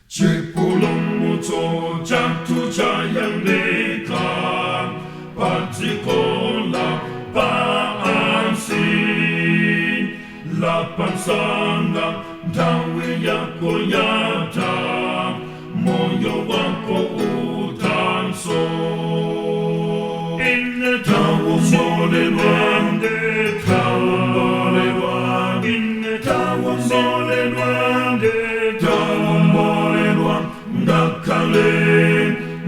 Chipulumutso chathu chayandika padziko lapansi. Lapa msanga, nthawi yako yatha, moyo wako uthanso. Ine tawomboledwa, tawomboledwa, ine tawomboledwa, tawomboledwa, ngakhale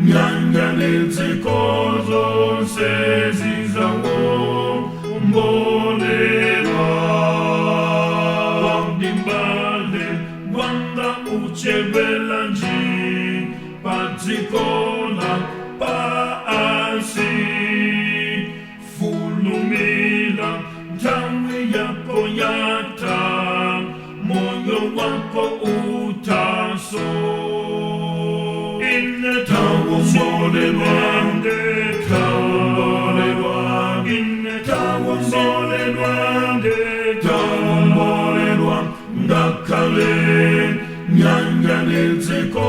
nyanja ndi dziko zonse zizawomboledwa. Kodi mbale wanga uchedwelanji padziko lapansi? Fulumira, nthawi yako yatha, moyo wako uthanso. Ine tawomboledwa, tawomboledwa, ine tawomboledwa, tawomboledwa, ngakhale nyanja ndi dziko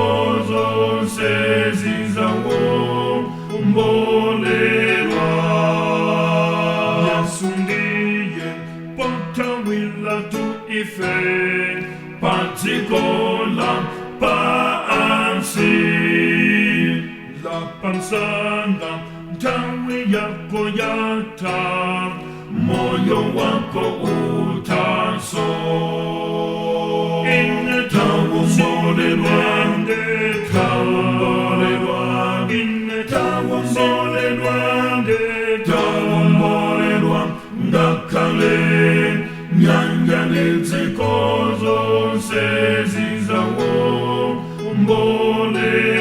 zonse zizawomboledwa. Yesu ndiye pothawira ife padziko lapansi. Lapa msanga, nthawi yako yatha, moyo wako uthanso. Ine tawomboledwa, tawomboledwa, ine tawomboledwa, tawomboledwa, ngakhale nyanja ndi dziko zonse zizawomboledwa.